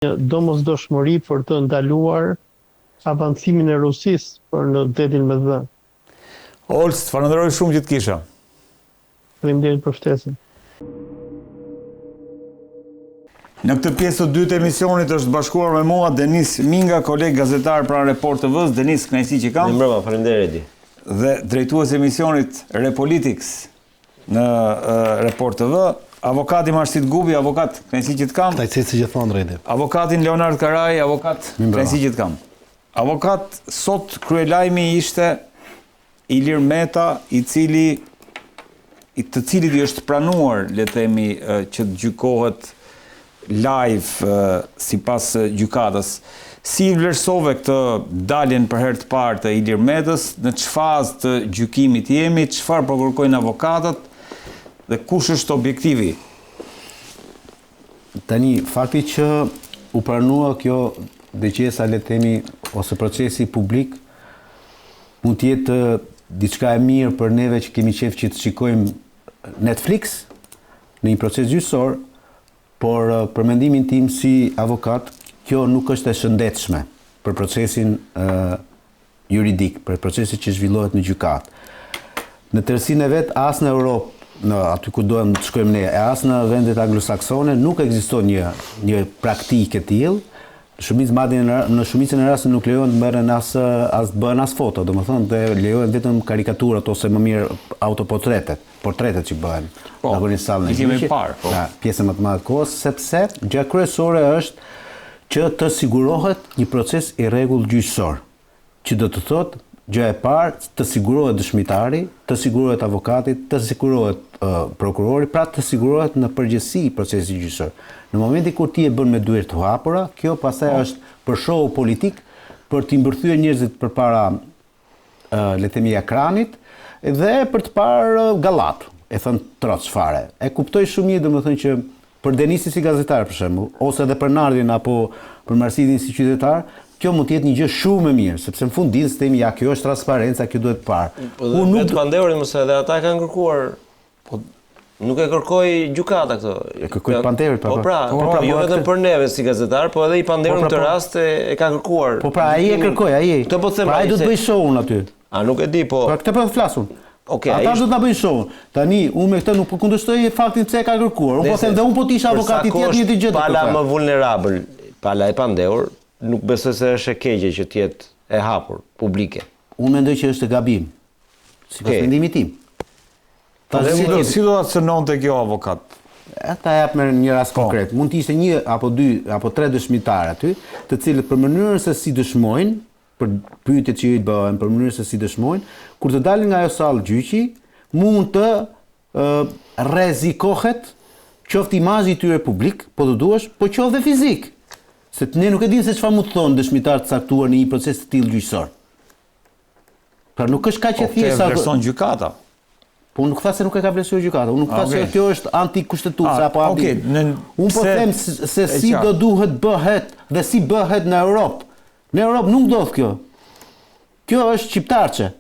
Një domosdoshmëri për të ndaluar avancimin e Rusisë për në Detin Mesdhe. Olst, të falënderoj shumë që të kisha. Faleminderit për ftesën. Në këtë pjesë të dytë të emisionit është bashkuar me mua Denis Minga, koleg gazetar pranë Report TV-s. Denis, kënaqësi që kam. Mirëmbrëma, faleminderit Edi. Dhe drejtues i emisionit Repolitix në Report TV, avokati Marsit Gubi, avokat, kënaqësi që të kam. Kënaqësi si gjithmonë Redi. Avokatin Leonard Karaj, avokat, kënaqësi që të kam. Avokat, sot kryelajmi ishte Ilir Meta, i cili i të cilit i është pranuar, le të themi, që të gjykohet live sipas gjykatës. Si i vlerësove këtë daljen për herë të parë të Ilir Metës, në ç'fazë të gjykimit jemi, çfarë po kërkojnë avokatët dhe kush është objektivi? Tani, fakti që u pranua kjo dëgjesa, le të themi, ose procesi publik, mund të jetë diçka e mirë për neve që kemi qejf që të shikojmë Netflix në një proces gjyqësor, Por për mendimin tim si avokat, kjo nuk është e shëndetshme për procesin juridik, për procesin që zhvillohet në gjykatë. Në tërësinë e vet as në Europë, në aty ku duam të shkojmë ne, e as në vendet anglosaksone nuk ekziston një një praktikë e tillë. Në shumicë madje në, në shumicën e rasteve nuk lejohen të merren as as të bëhen as foto, domethënë dhe lejohen vetëm karikaturat ose më mirë autoportretet. portretet që bëhen po, në sallën e gjyqit. Parë, po. Pjesën më të madhe të kohës, sepse gjëja kryesore është që të sigurohet një proces i rregullt gjyqësor, që do të thotë gjëja e parë të sigurohet dëshmitari, të sigurohet avokati, të sigurohet uh, prokurori, pra të sigurohet në përgjithësi procesi gjyqësor. Në momentin kur ti e bën me duar të hapura, kjo pastaj po. është për show politik për t'i mbërthyer njerëzit përpara le të themi ekranit dhe për të parë gallatë, e thënë troç fare. E kuptoj shumë mirë domethënë që për Denisin si gazetar për shembull, ose edhe për Nardin apo për Marsidin si qytetar, kjo mund të jetë një gjë shumë e mirë, sepse në fund ditës themi ja kjo është transparenca, kjo duhet parë. Po dhe nuk të pandehurit mos edhe ata e kanë kërkuar Po nuk e kërkoi gjykata këtë. E kërkoi të pandehurit, po. Po pra, po, pra, jo po, vetëm për neve si gazetar, po edhe i pandehuri po, pra, në këtë po. rast e, e ka kërkuar. Po pra, ai e kërkoi, ai. Këtë po them. Pra ai do të bëjë show-un aty. A nuk e di, po. Pra këtë po flas unë. Okej, Ata do të na bëjnë show-un. Tani unë me këtë nuk po kundërshtoj faktin pse e ka kërkuar. Unë po them dhe unë po të isha avokat i tij të njëjtën gjë do të Pala më vulnerabël, pala e pandehur, nuk besoj se është e keqe që të jetë e hapur, publike. Unë mendoj që është gabim. Sipas mendimit tim. Po si do si do ta cënonte kjo avokat? E ta jap me një rast po. konkret. Mund të ishte një apo dy apo tre dëshmitarë aty, të cilët për mënyrën se si dëshmojnë, për pyetjet që i bëhen, për mënyrën se si dëshmojnë, kur të dalin nga ajo sallë gjyqi, mund të rrezikohet qoftë imazhi i tyre publik, po të duash, po qoftë dhe fizik. Se ne nuk e dimë se çfarë mund të thonë dëshmitarë të caktuar në një proces të tillë gjyqësor. Pra nuk është kaq e po, thjeshtë sa vlerëson gjykata. Po unë nuk tha se nuk e ka vlerësuar gjykata. Unë nuk tha se kjo është antikushtetuese ah, apo anti. Okej, në Unë po them se si do duhet bëhet dhe si bëhet në Europë. Në Europë nuk ndodh kjo. Kjo është shqiptarçe.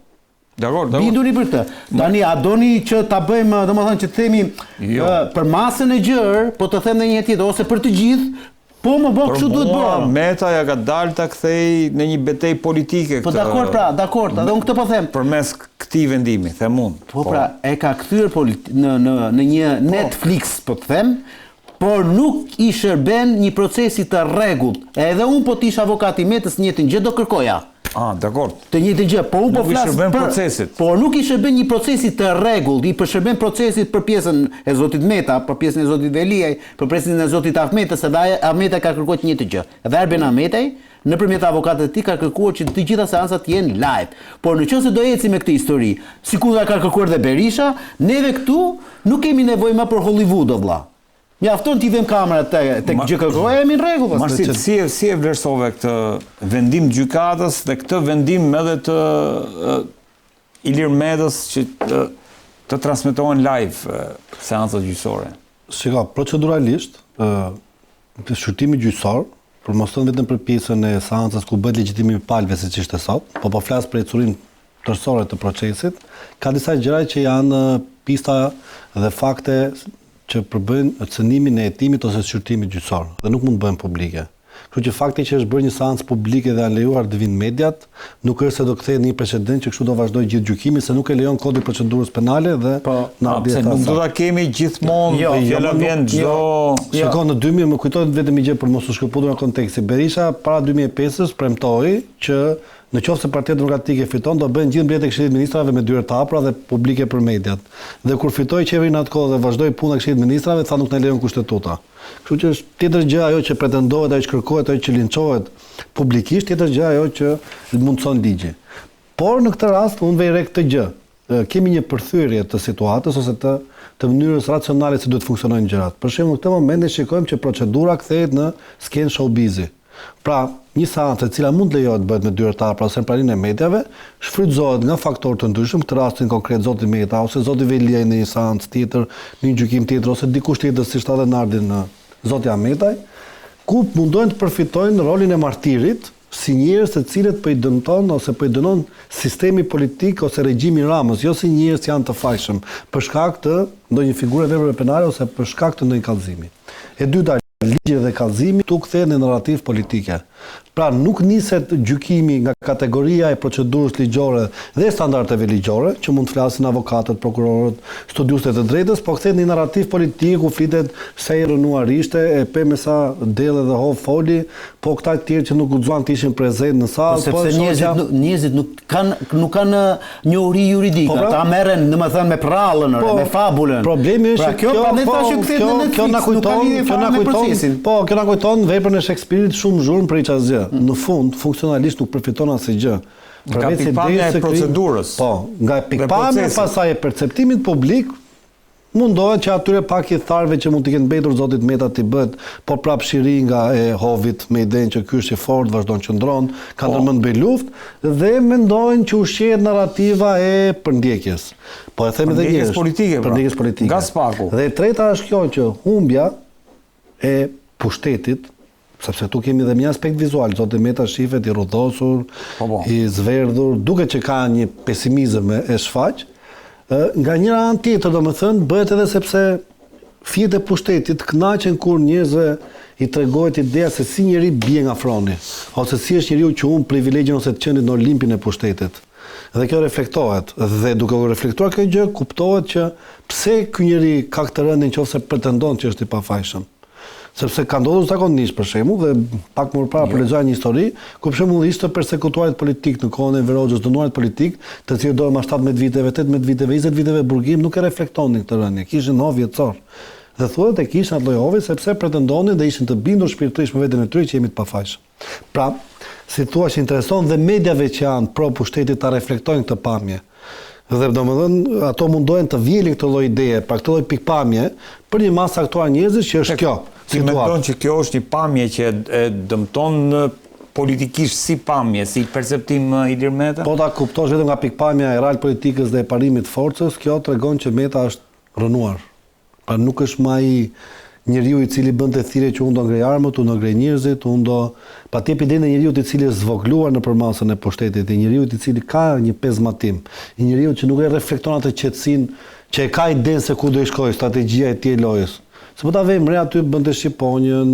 Dakor, dakor. Binduni për këtë. Tani a doni që ta bëjmë, domethënë që të themi jo. për masën e gjerë, po të them në një tjetër ose për të gjithë, Po më bo, kështu duhet bërë. Meta ja ka dalë ta kthejë në një betejë politike po, këtë. Po dakor pra, dakor, edhe unë këtë po them. Përmes këtij vendimi, them unë. Po, po pra, e ka kthyer në në në një po. Netflix, po të them, por nuk i shërben një procesi të rregullt. Edhe unë po të isha avokat i Metës, njëjtën gjë do kërkoja. Ah, dakor. Të njëjtën gjë, po unë po flas për procesit. Por nuk i shërben një procesi të rregullt, i shërben procesit për pjesën e zotit Meta, për pjesën e zotit Veliaj, për pjesën e zotit Ahmetaj, se dhe Ahmetaj ka kërkuar të njëjtën gjë. Dhe Arben Ahmetaj, nëpërmjet avokatëve të tij ka kërkuar që të gjitha seancat të jenë live. Por në qoftë se do ecim me këtë histori, sikur ka kërkuar dhe Berisha, neve këtu nuk kemi nevojë më për Hollywood o vlla. Mjafton t'i vëmë kamerat te tek GJKKO e jemi në rregull pastaj. Marsit, si e si e vlerësove këtë vendim gjykatës dhe këtë vendim edhe të Ilir Metës që të, të transmetohen live seancat gjyqësore? Shiko, proceduralisht, ë shqyrtimi gjyqësor, për mos thënë vetëm për pjesën e seancës ku bëhet legjitimimi i palëve siç ishte sot, po po flas për ecurinë tërësore të procesit, ka disa gjëra që janë pista dhe fakte që përbëjnë cënimin e hetimit ose shqyrtimit gjyqësor dhe nuk mund të bëhen publike. Kështu që fakti që është bërë një seancë publike dhe janë lejuar të vijnë mediat, nuk është se do kthehet në një precedent që kështu do vazhdojë gjithë gjykimi, se nuk e lejon Kodi i Procedurës Penale dhe po, Nardi e tha. Nuk do ta kemi gjithmonë, jo, fjala jo, vjen çdo jo. Shiko, në 2000 më kujtohet vetëm një gjë për mos u shkëputur nga konteksti. Berisha para 2005-ës premtoi që në qoftë se Partia Demokratike fiton, do bëhen gjithë mbledhjet e Këshillit të Ministrave me dyer të hapura dhe publike për mediat. Dhe kur fitoi qeverinë atë kohë dhe vazhdoi puna e Këshillit të Ministrave, tha nuk na lejon Kushtetuta. Kështu që është tjetër gjë ajo që pretendohet, ajo që kërkohet, ajo që linçohet publikisht, tjetër gjë ajo që mundëson ligji. Por në këtë rast unë vej re këtë gjë. Kemi një përthyerje të situatës ose të të mënyrës racionale si duhet të funksionojnë gjërat. Për shembull, në këtë moment ne shikojmë që procedura kthehet në skenë showbizi. Pra, një seancë e cila mund të lejohet të bëhet me dyer të hapura ose në praninë e mediave, shfrytëzohet nga faktorë të ndryshëm, këtë rastin konkret zoti Meta ose zoti Veliaj në një seancë tjetër, në një gjykim tjetër ose dikush tjetër siç tha dhe Nardi në zoti Ahmetaj, ku mundohen të përfitojnë rolin e martirit si njerëz të cilët po i dëmton ose po i dënon sistemi politik ose regjimi i Ramës, jo si njerëz që janë të fajshëm për shkak të ndonjë figure veprave penale ose për shkak të ndonjë kallëzimi. E dyta, Ligji dhe kallëzimi këtu kthehen në narrativë politike. Pra nuk niset gjykimi nga kategoria e procedurës ligjore dhe standardeve ligjore, që mund të flasin avokatët, prokurorët, studiuesit e të drejtës, po kthehet në një narrativë politike ku flitet sa i rrënuar ishte, e pe me sa delle dhe hov foli, po këta të tjerë që nuk guxuan të ishin prezent në sallë, po, po sepse njerëzit njerëzit nuk kanë nuk kanë njohuri juridike, po, pra, ata merren, domethënë me prrallën, po, me fabulën. Problemi është pra, që kjo, prandaj po, thashë kthehet në Netflix, kjo na kujton, kjo na kujton, po, kjo na kujton veprën e Shakespeare-it shumë zhurmë për hiç asgjë. Mm. Në fund, funksionalisht nuk përfiton asgjë. Nga pikëpamja e procedurës. Po, nga pikëpamja pastaj e perceptimit publik, Mundohet që atyre pak ithtarëve që mund t'i kenë mbetur zotit Meta t'i bëhet po prapë shiringa e hovit me idenë që ky është i fortë, vazhdon qëndron, ka po. ndërmend bëjë luftë dhe mendojnë që ushqehet narrativa e përndjekjes. Po e them edhe një herë. Politike, pra. Përndjekjes politike. Nga SPAK-u. Dhe e treta është kjo që humbja e pushtetit sepse këtu kemi dhe një aspekt vizual, zoti Meta shifet i rrudhosur, po, po. i zverdhur, duket që ka një pesimizëm e shfaq. Nga njëra anë tjetër, domethënë, bëhet edhe sepse fijet e pushtetit kënaqen kur njerëzve i tregohet ideja se si njeri bie nga froni, ose si është njeriu që humb privilegjin ose të qenit në Olimpin e pushtetit. Dhe kjo reflektohet. Dhe duke u reflektuar kjo gjë, kuptohet që pse ky njeri ka këtë rënie nëse pretendon që është i pafajshëm. Sepse ka ndodhur zakonisht për shembull dhe pak më parë po jo. lexoja një histori ku për shembull ish të persekutuarit politik në kohën e Enver Hoxhës, dënuarit politik, të cilët dolën mas 17 viteve, 18 viteve, 20 viteve burgim, nuk e reflektonin këtë rënie, kishin hov jetësor. Dhe thuhet e kishin atë lloj hovi sepse pretendonin dhe ishin të bindur shpirtërisht me veten e tyre që jemi të pafajshëm. Pra, si thua që intereson dhe mediave që janë pro pushtetit ta reflektojnë këtë pamje. Dhe domethënë ato mundohen të vjelin këtë lloj ideje, pra këtë lloj pikëpamje për një masë caktuar njerëzish që është kjo situatë. Ti mendon që kjo është një pamje që e dëmton politikisht si pamje, si perceptim Ilir Metën? Po ta kuptosh vetëm nga pikëpamja e real politikës dhe e parimit të forcës, kjo tregon që Meta është rrënuar. Pra nuk është më ai njeriu i cili bënte thirrje që unë do ngrej armët, unë do ngrej njerëzit, unë do... Pra të jep idenë e njeriut i cili është zvogëluar në përmasën e pushtetit, i njeriut i cili ka një pezmatim, i njeriut që nuk e reflekton atë qetësinë që e ka idenë se ku do i shkojë strategjia e tij e lojës. Se po ta vëmë re aty bënte shqiponjën,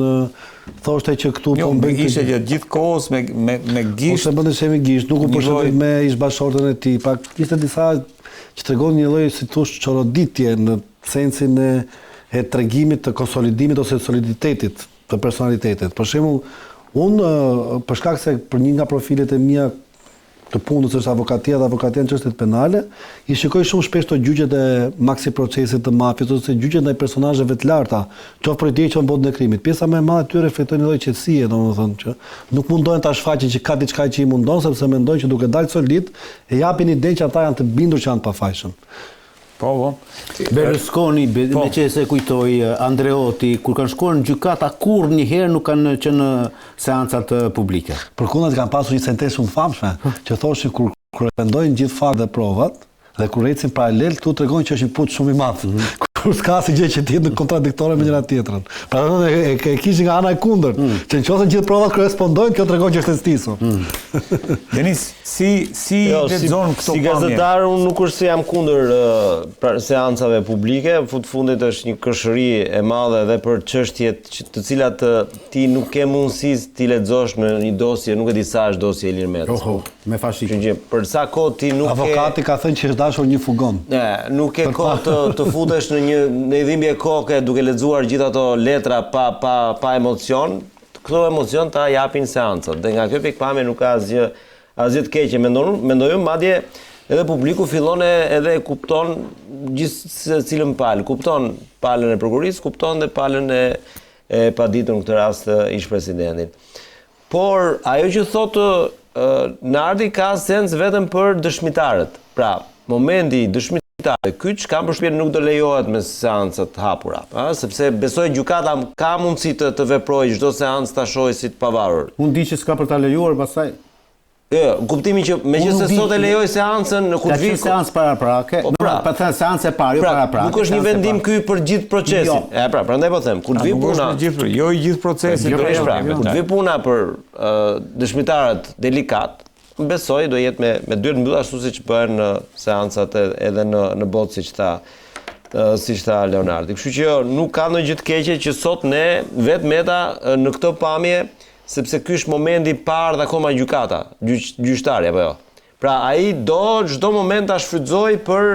thoshte që këtu jo, po bëjnë ishte gjatë gjithë kohës me me me gisht. Ose bënte shenjë me gisht, nuk u përshëndet me ish bashkëshorten e tij, pra kishte disa që tregon një lloj si thosh çoroditje në sensin e e tregimit të konsolidimit ose soliditetit të personalitetit. Për shembull, unë për shkak se për një nga profilet e mia të punës është avokatia dhe avokatia në çështjet penale, i shikoj shumë shpesh këto gjyqet e maxi procesit të mafies ose gjyqet ndaj personazheve të larta, qoftë politike qoftë në botën e krimit. Pjesa më e madhe e tyre reflektojnë një lloj qetësie, domethënë që nuk mundohen ta shfaqin që ka diçka që i mundon sepse mendojnë që duke dalë solid e japin idenë që ata janë të bindur që janë të pafajshëm. Po, po. Berlusconi, po. meqë se kujtoi, Andreotti, kur kanë shkuar në gjykata, kurrë njëherë nuk kanë qenë në seancat publike. Përkundrazi kanë pasur një sentencë shumë të famshme, që thoshin kur korrespondojnë gjithë faktet dhe provat, dhe kur ecin paralel, këtu tregon që është një puç shumë i madh. Mm -hmm. Kur s'ka asgjë që të jetë kontradiktore me njëra tjetrën. Pra do të e, e, e kishin nga ana e kundërt, mm. që në qoftë se gjithë provat korrespondojnë, kjo tregon që është e stisur. Mm. Denis, si si jo, lexon këto pamje? Si gazetar unë nuk është se jam kundër pra, seancave publike, fund fundit është një kërshëri e madhe edhe për çështjet që, të cilat ti nuk ke mundësi t'i lexosh në një dosje, nuk e di sa është dosja e Ilir Metës. Oho, me fashikë. Që për sa kohë ti nuk ke Avokati ka thënë që është dashur një fugon. Ne, nuk ke kohë të të futesh në një në një dhimbje koke duke lexuar gjithë ato letra pa pa pa emocion, Këto emocion ta japin seancat dhe nga kjo pikëpamje nuk ka asgjë asgjë të keqe mendon mendoj unë madje edhe publiku fillon e, edhe e kupton gjithsecilën palë, kupton palën e prokurorisë, kupton dhe palën e e paditur në këtë rast ish presidentin. Por ajo që thotë Nardi ka sens vetëm për dëshmitarët. Pra, momenti i dëshmitarëve kyç kam përshtypjen nuk do lejohet me seanca të hapura, ëh, sepse besoj gjykata ka mundësi të të veprojë çdo seancë ta shohë si të pavarur. Unë di që s'ka për ta lejuar, pastaj Jo, në kuptimin që megjithëse sot e lejoi seancën në kur të vijë seancë paraprake, po pra, pa thënë seancë e parë, jo pra, paraprake. Nuk është një vendim ky për gjithë procesin. Jo. E pra, prandaj po them, kur të vijë puna, gjithë, jo i gjithë procesi, do të pra, kur të vijë puna për dëshmitarët delikat, besoj do jetë me me dyer të mbyllura ashtu siç bëhen në seancat edhe në në botë siç tha siç tha Leonardi. Kështu që jo, nuk ka ndonjë gjë të keqe që sot ne vetë Meta në këtë pamje, sepse ky është momenti pa ardhur akoma gjykata, gjyq, gjyqtari apo jo. Pra ai do çdo moment ta shfrytëzojë për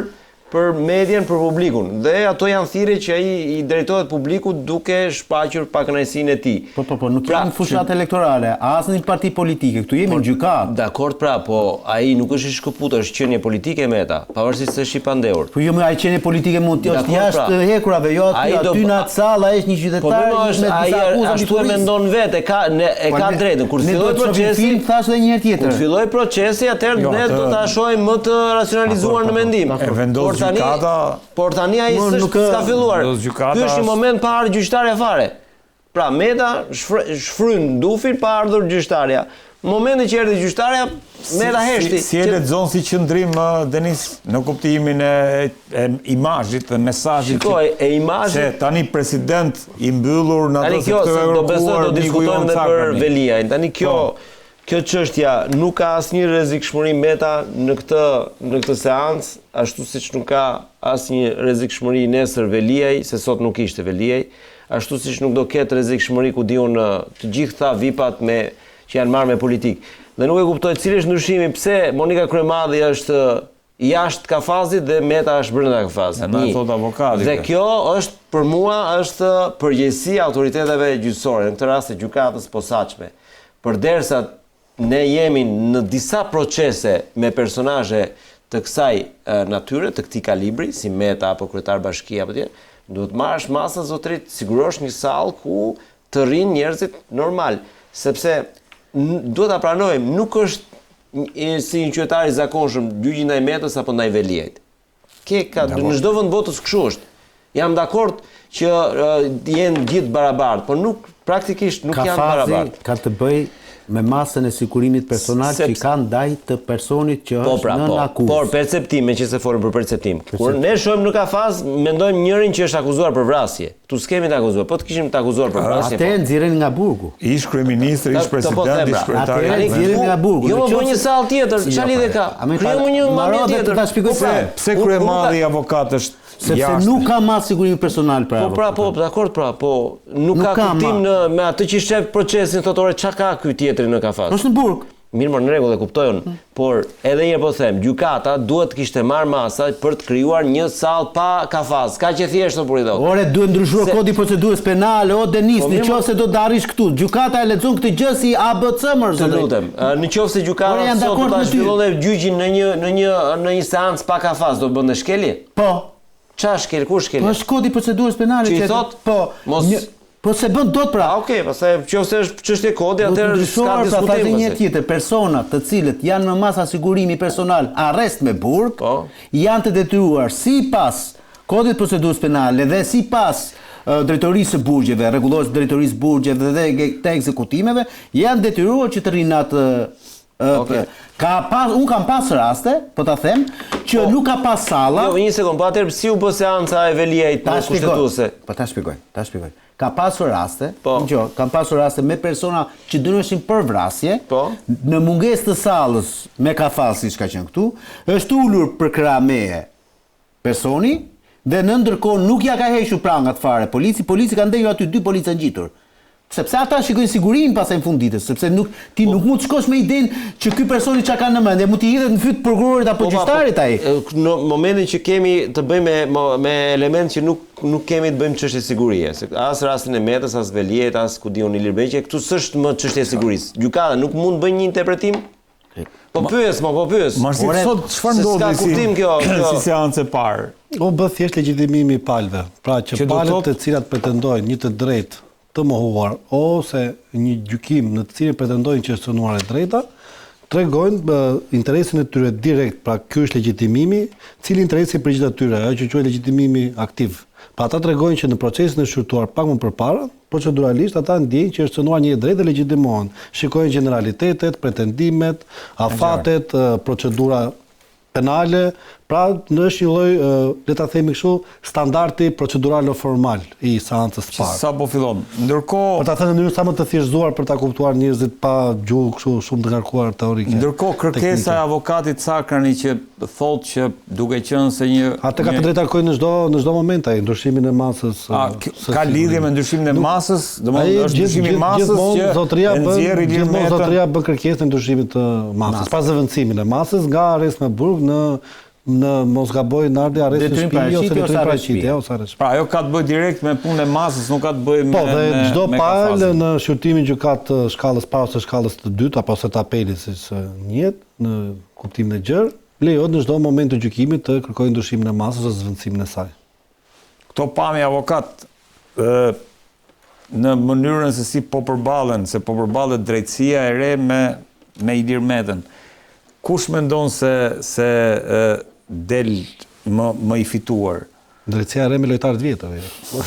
për medien, për publikun. Dhe ato janë thirrje që ai i drejtohet publikut duke shfaqur pakënaqësinë e tij. Po, po, po, nuk pra, jemi në fushatë elektorale, as në një parti politike, këtu jemi në gjykatë. Dakord pra, po ai nuk është i shkëputur, është qenie politike Meta, pavarësisht se është i pandehur. Po jo, më ai qenie politike mund të jetë jashtë pra, hekurave, jo aty, do, aty në atë sallë ai është një po, qytetar po, me disa akuza mbi Ashtu e mendon vetë, e ka ne e po, ka drejtën. Kur filloi procesi, film thashë edhe një herë tjetër. Kur filloi procesi, atëherë jo, ne do ta shohim më të racionalizuar në mendim. E vendos por tani, gjykata. Por tani ai s'është s'ka filluar. Ky është një moment pa ardhur gjyqtarja fare. Pra Meta shfryn dufin pa ardhur gjyqtarja. Në momentin që erdhi gjyqtarja, Meta heshti. Si, si e lexon si qëndrim Denis në kuptimin e, e imazhit dhe mesazhit. Shikoj, e imazhit. Se tani president i mbyllur në atë se këtë do besoj do diskutojmë edhe për Veliajn. Tani kjo po. Kjo çështja nuk ka asnjë rrezikshmëri Meta në këtë në këtë seancë, ashtu siç nuk ka asnjë rrezikshmëri nesër Veliaj, se sot nuk ishte Veliaj, ashtu siç nuk do ketë rrezikshmëri ku di unë të gjithë këta vipat me që janë marrë me politikë. Dhe nuk e kuptoj cili është ndryshimi pse Monika Kryemadhi është jashtë kafazit dhe Meta është brenda kafazit. Na e thotë avokati. Dhe kjo është për mua është përgjegjësi e autoriteteve gjyqësore, në këtë rast e gjykatës posaçme. Përderisa ne jemi në disa procese me personazhe të kësaj natyre, të këtij kalibri, si Meta apo kryetar bashkie apo tjerë, duhet të marrësh masa zotëri, të sigurosh një sallë ku të rrinë njerëzit normal, sepse duhet ta pranojmë, nuk është si një qytetar i zakonshëm, gjyqi ndaj Metës apo ndaj Veliajt. Ke ka në çdo vend botës kështu është. Jam dakord që uh, jenë gjithë të barabartë, por nuk praktikisht nuk janë të barabartë. Ka të bëjë me masën e sigurimit personal që ka ndaj të personit që po, është pra, nën po, akuzë. Por perceptim, meqenëse folëm për perceptim. Kur ne shohim në kafaz, mendojmë njërin që është akuzuar për vrasje. Këtu s'kemi të akuzuar, po të kishim të akuzuar për vrasje. Atë e po. nxjerrin nga burgu. Ish kryeministri, ish po president, ish pra. kryetari. Atë e nxjerrin nga burgu. Jo, më një sallë tjetër, çfarë lidhje ka? Krijomu një ambiente tjetër. Ta shpjegoj pse. Pse Kryemadhi avokat është Sepse nuk ka masë sigurimi personal pra. Po pra, po, dakord pra, po nuk ka kuptim në me atë që shef procesin thotë ore çka ka ky tjetri në kafaz. Është në burg. Mirë, mor, në rregull e kuptoj unë, mm. por edhe një herë po them, gjykata duhet të kishte marrë masa për të krijuar një sallë pa kafaz. Kaq e thjeshtë o burrë i dhëtë. Ore, duhet ndryshuar Se... kodi i procedurës penale, o Denis, po, në qoftë se do të arrish këtu, gjykata e lexon këtë gjë si ABC mor zotëri. Të lutem, në qoftë se gjykata sot do ta zhvillonte gjyqin në një në një në një seancë pa kafaz, do bënte shkelje? Po. Ça shkel, ku shkelje? Po është kodi i procedurës penale që i thotë, po, mos një, po s'e bën dot pra. Ah, okay, pastaj nëse është çështje kodi, atëherë s'ka pra, diskutim. Pra, një herë tjetër, persona të cilët janë në masa sigurimi personal, arrest me burg, po. janë të detyruar sipas kodit të procedurës penale dhe sipas drejtorisë së burgjeve, rregullores së drejtorisë së burgjeve dhe të ekzekutimeve, janë detyruar që të rrinë atë. Okay. Ka pas, unë kam pas raste, po ta them, që po, nuk ka pas salla. Jo, një sekond, po atëherë si u bë seanca e Veliajt në kushtetuese? Po ta shpjegoj, ta shpjegoj. Ka pasur raste, po. Dëgjo, kam pasur raste me persona që dënoheshin për vrasje, po. në mungesë të sallës me kafaz siç ka qenë këtu, është ulur përkrah meje personi dhe në ndërkohë nuk ia ka hequr prangat fare polici, polici ka ndenjur aty dy policë ngjitur. Sepse ata shikojnë sigurinë pastaj në fund ditës, sepse nuk ti po, nuk mund të shkosh me idenë që ky personi çka ka në mendje, mund t'i hidhet në fyt prokurorit apo po, po, gjyqtarit ai. Në momentin që kemi të bëjmë me me element që nuk nuk kemi të bëjmë çështje sigurie, se as rastin e Metës, as Veliajt, as ku di unë Ilir Beqaj, këtu s'është më çështje e sigurisë. Gjykata nuk mund të bëjë një interpretim Po pyes, mo, po pyes. Marsi sot çfarë ndodhi si kuptim kjo, kjo? Si seancë e parë. U bë thjesht legjitimimi i palëve. Pra që, që palët të cilat pretendojnë një të drejtë të mohuar ose një gjykim në të cilin pretendojnë që është cënuar e drejta, tregojnë interesin e tyre direkt, pra ky është legjitimimi, cili interesi i përgjigjet atyre, ajo që quhet legjitimimi aktiv. Pra ata tregojnë që në procesin e shqyrtuar pak më përpara, Proceduralisht ata ndjejnë që është cënuar një e drejtë dhe legjitimohen. Shikojnë gjeneralitetet, pretendimet, afatet, procedura penale, pra në është një lloj, le ta themi kështu, standardi proceduralo-formal i seancës së parë. Sa po fillon. Ndërkohë, për ta thënë në mënyrë sa më të thjeshtëzuar për ta kuptuar njerëzit pa gjuhë kështu shumë të ngarkuar teorike. Ndërkohë kërkesa e avokatit Cakrani që thotë që duke qenë se një Atë ka të drejtë ta kërkojë në çdo në çdo moment ai ndryshimin e masës. A ka lidhje me ndryshimin e masës, domethënë është ndryshimi i masës që zotëria bën gjithmonë zotëria bën kërkesën e ndryshimit të masës, pa zëvendësimin e masës nga arrest me burg në në mos gaboj Nardi arrest në shtëpi ose detyrim paraqitje ose arrest. Pra ajo ka të bëjë direkt me punën e masës, nuk ka të bëjë me Po, dhe çdo palë në shqyrtimin gjykatë të shkallës parë ose shkallës të dytë apo ose të apelit siç njihet, në kuptimin e gjerë, lejohet në çdo moment të gjykimit të kërkojë ndryshimin e masës ose zëvendësimin e saj. Këto pamje avokat ë në mënyrën se si po përballen, se po përballet drejtësia e re me me Ilir Metën. Kush mendon se se ë, del më më i fituar? Drejtësia e re me lojtarë të vjetër. Jo.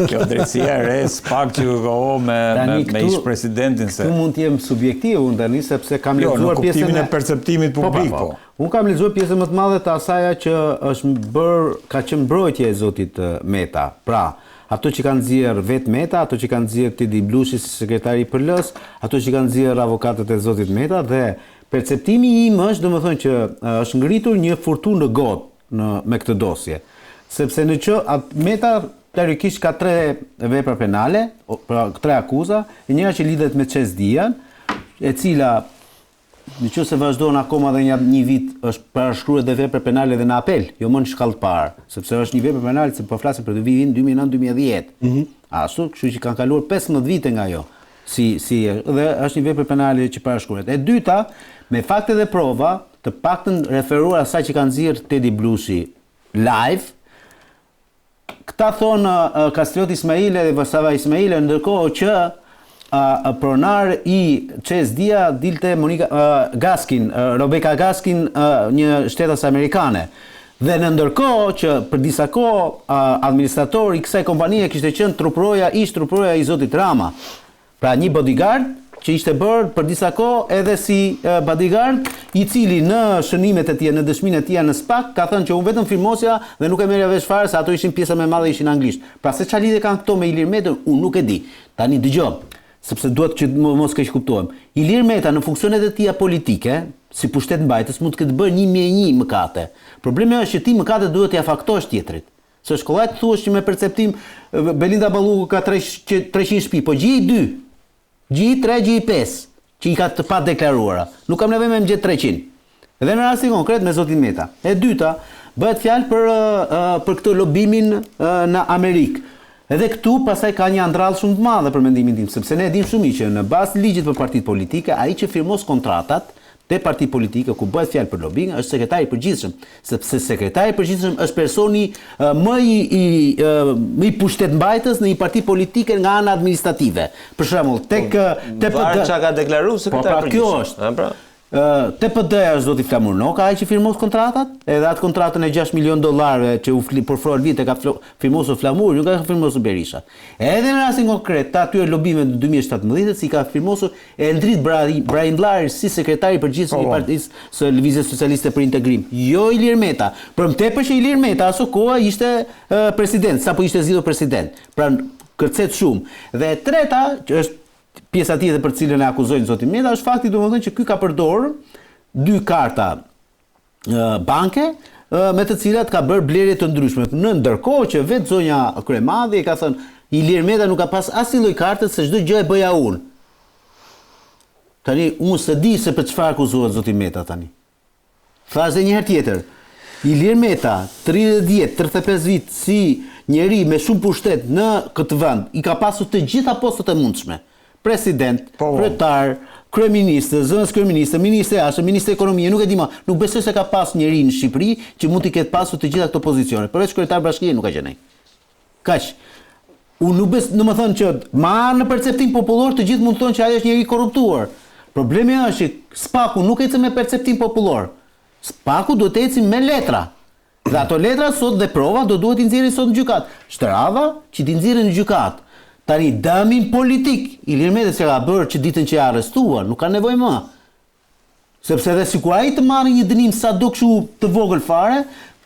Kjo drejtësia e re SPAK që ka o me me, me ish presidentin se. Këtu mund të jem subjektiv unë tani sepse kam jo, lexuar pjesën e në perceptimit po, publik po. po. Unë kam lexuar pjesën më të madhe të asaja që është bër ka qenë mbrojtje e zotit Meta. Pra, ato që kanë nxjerr vetë Meta, ato që kanë nxjerr Tedi Blushi si sekretari i PL-s, ato që kanë nxjerr avokatët e zotit Meta dhe perceptimi im është domethënë që është ngritur një furtunë në gotë në me këtë dosje. Sepse në që at, Meta teorikisht ka tre vepra penale, pra tre akuza, e njëra që lidhet me Cez Dian, e cila në qoftë se vazhdon akoma dhe një, një vit është parashkruhet dhe vepër penale dhe në apel, jo më në shkallë të parë, sepse është një vepër penale se po flasim për vitin 2009-2010. Mm -hmm. Ashtu, kështu që kanë kaluar 15 vite nga ajo. Si si dhe është një vepër penale që parashkruhet. E dyta, me fakte dhe prova, Të paktën referuar asaj që ka nxjerrë Tedi Blushi live, këta thonë Kastriot Ismaili dhe Vlora Ismaili, ndërkohë që pronar i Cez Dia dilte Monika Gaskin, Rebecca Gaskin, një shtetase amerikane. Dhe në ndërkohë që për disa kohë administrator i kësaj kompanie kishte qenë truproja, ish truproja i zotit Rama. Pra një bodyguard që ishte bërë për disa kohë edhe si bodyguard, i cili në shënimet e tij, në dëshminë e tij në SPAK ka thënë që unë vetëm firmosja dhe nuk e merrja vesh fare se ato ishin pjesa më e madhe ishin anglisht. Pra se çfarë lidhje kanë këto me Ilir Metën, unë nuk e di. Tani dëgjo, sepse duhet që mos keqkuptohem. Ilir Meta në funksionet e tija politike, si pushtetmbajtës mund të ketë bërë 1001 mëkate. Problemi është që ti mëkatet duhet t'ia faktosh tjetrit. Se është kollaj të thuash që me perceptim Belinda Balluku ka 300 shtëpi, po gjej dy. Gjej 3, gjej 5, që i ka të padeklaruara. Nuk kam nevojë me më gjet 300. Dhe në rastin konkret me zotin Meta. E dyta, bëhet fjalë për për këtë lobimin në Amerikë. Edhe këtu pastaj ka një andrallë shumë të madhe për mendimin tim, sepse ne e dimë shumë mirë që në bazë të ligjit për partitë politike, ai që firmos kontratat, Te partitë politike ku bëhet fjalë për lobing është sekretari i përgjithshëm, sepse sekretari i përgjithshëm është personi më i, i më i pushtetmbajtës në një parti politike nga ana administrative. Për shembull, tek po, te PD. Varet çka ka deklaruar sekretari i po, pra, përgjithshëm. Kjo është. Pra. Te PD-ja është zoti Flamur Noka, ai që firmos kontratat, edhe atë kontratën e 6 milion dollarëve që u përfol vite ka firmosur Flamuri, nuk e ka firmosur Berisha. Edhe në rastin konkret të atyre lobimeve në 2017 i ka firmosur Endrit Braimllari si sekretar i përgjithshëm i po, po. Partisë së Lëvizjes Socialiste për Integrim, jo Ilir Meta. Për më tepër që Ilir Meta aso koha ishte president, sapo ishte zgjedhur president. Pra kërcet shumë. Dhe e treta, që është Pjesa tjetër për të cilën e akuzojnë zotin Meta është fakti domethënë që ky ka përdorur dy karta banke me të cilat ka bërë blerje të ndryshme. Në ndërkohë që vetë zonja Kryemadhi e ka thënë Ilir Meta nuk ka pas asnjë lloj karte se çdo gjë e bëja unë. Tani unë s'e di se për çfarë akuzohet zoti Meta tani. Thashë dhe një herë tjetër, Ilir Meta, 30 vjet, 35 vit si njeri me shumë pushtet në këtë vend, i ka pasur të gjitha postet e mundshme. President, po, po. kryetar, kryeministër, zëvendëskryeministër, ministër i jashtëm, ministër ekonomie, nuk e di më, nuk besoj se ka pas njeri në Shqipëri që mund t'i ketë pasur të gjitha këto pozicione. Përveç kryetar bashkie nuk ka qenë ai. Kaq. Unë nuk bes, domethënë që ma në perceptim popullor të gjithë mund të thonë që ai është njeri i korruptuar. Problemi është që SPAK-u nuk ecën me perceptim popullor. SPAK-u duhet të ecë me letra. Dhe ato letra sot dhe prova do duhet t'i nxjerrin sot në gjykatë. Është radha që t'i nxjerrin në gjykatë. Tani dëmin politik Ilir Metës që ka bërë që ditën që e arrestuan, nuk ka nevojë më. Sepse edhe sikur ai të marrë një dënim sado kështu të vogël fare,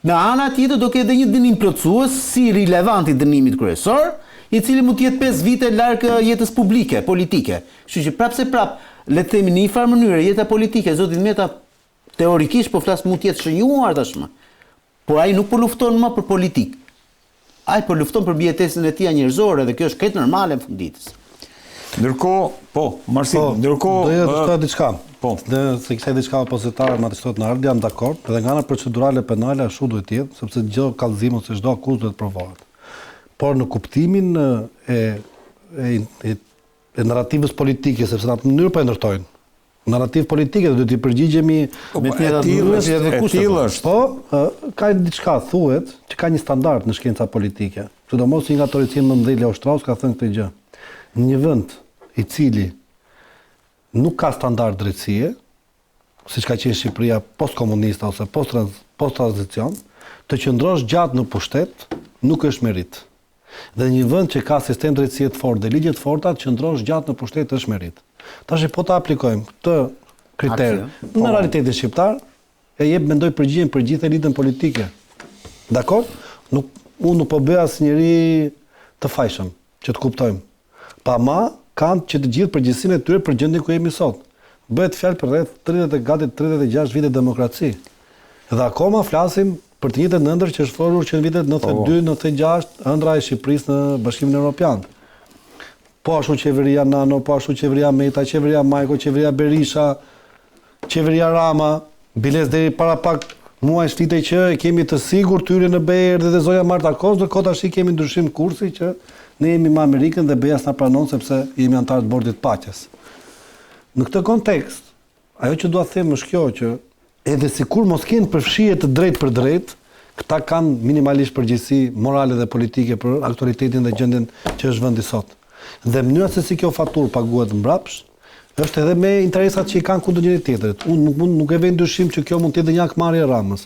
nga ana tjetër do ketë dhe një dënim plotësues si relevant i dënimit kryesor, i cili mund të jetë 5 vite larg jetës publike, politike. Kështu që prapë se prapë, le të themi në një farë mënyre, jeta politike e zotit Meta teorikisht po flas mund të jetë shënjuar tashmë. Por ai nuk po lufton më për politikë. Ai po lufton për mbijetesën e tij njerëzore dhe kjo është krejt normale në fund ditës. Ndërkohë, po, Marsi, po, ndërkohë doja të shtoja diçka. Po, dhe se kisha diçka opozitare, më të shtohet në ardhje, jam dakord, edhe nga ana procedurale penale ashtu duhet të jetë, sepse çdo kallëzim ose çdo akuzë duhet provohet. Por në kuptimin e e, e, e narrativës politike, sepse në atë mënyrë po e ndërtojnë. Narrativë politike dhe duhet t'i përgjigjemi po, me të njëjtat mënyra edhe kushte. Po, ka diçka thuhet që ka një standard në shkenca politike. Sidomos një nga teoricienët më të mëdhenj Leo Strauss ka thënë këtë gjë. Në një vend i cili nuk ka standard drejtësie, siç ka qenë Shqipëria postkomuniste ose post post tranzicion, të qëndrosh gjatë në pushtet nuk është meritë. Dhe një vend që ka sistem drejtësie të fortë dhe ligje të forta, të qëndrosh gjatë në pushtet është meritë. Tash po ta aplikojmë këtë kriter në po. realitetin shqiptar, e jep mendoj përgjigjen për gjithë elitën politike. Dakor? Nuk unë nuk po bëj asnjëri të fajshëm, që të kuptojmë. Po ama kanë që të gjithë përgjegjësinë e tyre për gjendjen ku jemi sot. Bëhet fjalë për rreth 30 e gati 36 vite demokraci. Dhe akoma flasim për të njëjtën ëndërr që është folur që në vitet 92, 96, ëndrra e Shqipërisë në Bashkimin Evropian. Po ashtu qeveria Nano, po ashtu qeveria Meta, qeveria Majko, qeveria Berisha, qeveria Rama, biles deri para pak muajsh flitej që e kemi të sigurt hyrjen në BE erdhi dhe zonja Marta Kos, ndërkohë tash kemi ndryshim kursi që ne jemi me Amerikën dhe BE-ja s'na pranon sepse jemi anëtarë të bordit të paqes. Në këtë kontekst, Ajo që dua të them është kjo që edhe sikur mos kenë përfshirje të drejtpërdrejtë, këta kanë minimalisht përgjegjësi morale dhe politike për aktualitetin dhe gjendjen që është vendi sot. Dhe mënyra se si kjo faturë paguhet mbrapsht, është edhe me interesat që i kanë kundër njëri tjetrit. Unë nuk mund nuk e vej në dyshim që kjo mund të jetë dhe një hakmarrje e Ramës.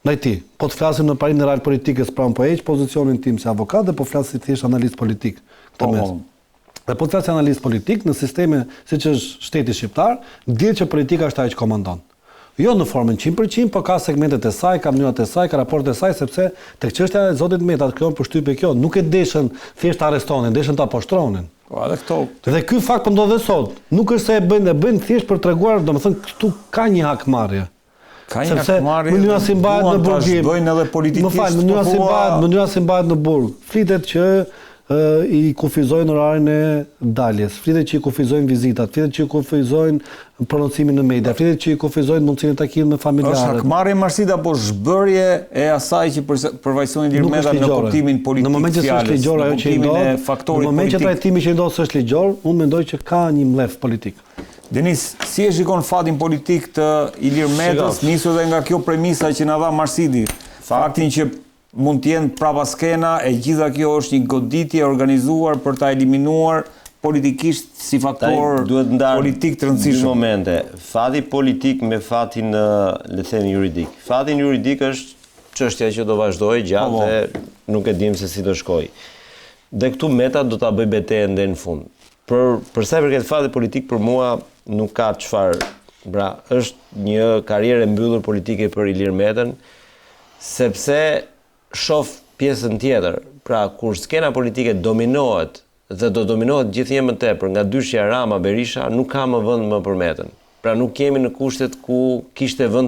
Ndaj tij, po të flasim në parimin e real politikës, pra unë po heq pozicionin tim si avokat dhe po flas si thjesht analist politik këtë po, mes. Po. Dhe po të flas si analist politik në sisteme siç është shteti shqiptar, dihet që politika është ajo që komandon. Jo në formën 100%, po ka segmentet e saj, ka mënyrat e saj, ka raportet e saj, sepse tek çështja e zotit Meta të krijon përshtypje kjo, nuk e deshën thjesht ta arrestonin, deshën ta poshtronin. Po edhe këto. Dhe ky fakt po ndodh edhe sot. Nuk është se e bëjnë, e bëjnë thjesht për treguar, domethënë këtu ka një hakmarrje. Ka një hakmarrje. Mënyra si mbahet në burg. Bëjnë edhe politikisht. Më fal, mënyra si mbahet, mënyra si mbahet në burg. Flitet që i kufizojnë orarin e daljes, flitet që i kufizojnë vizitat, flitet që i kufizojnë prononcimin në media, flitet që i kufizojnë mundësinë e takimit me familjarët. Është hakmarrje Marsid apo zhbërje e asaj që përfaqëson Ilir Meta në kuptimin politik Në moment që s'është ligjor ajo që i ndodh, në moment që trajtimi që i ndodh s'është ligjor, unë mendoj që ka një mllef politik. Denis, si e shikon fatin politik të Ilir Metës, nisur dhe nga kjo premisa që na dha Marsidi, faktin që mund të jenë prapa skena, e gjitha kjo është një goditje e organizuar për ta eliminuar politikisht si faktor duhet ndarë politik të dy rëndësishëm. momente. Fati politik me fatin, le të themi juridik. Fatin juridik është çështja që do vazhdojë gjatë Po, po. dhe nuk e dim se si do shkojë. Dhe këtu Meta do ta bëj betejën deri në fund. Për për sa i përket fatit politik për mua nuk ka çfarë. Pra, është një karrierë e mbyllur politike për Ilir Metën, sepse shoh pjesën tjetër. Pra, kur skena politike dominohet dhe do dominohet gjithnjë më tepër nga dyshja Rama Berisha, nuk ka më vend më për Metën. Pra nuk jemi në kushtet ku kishte vend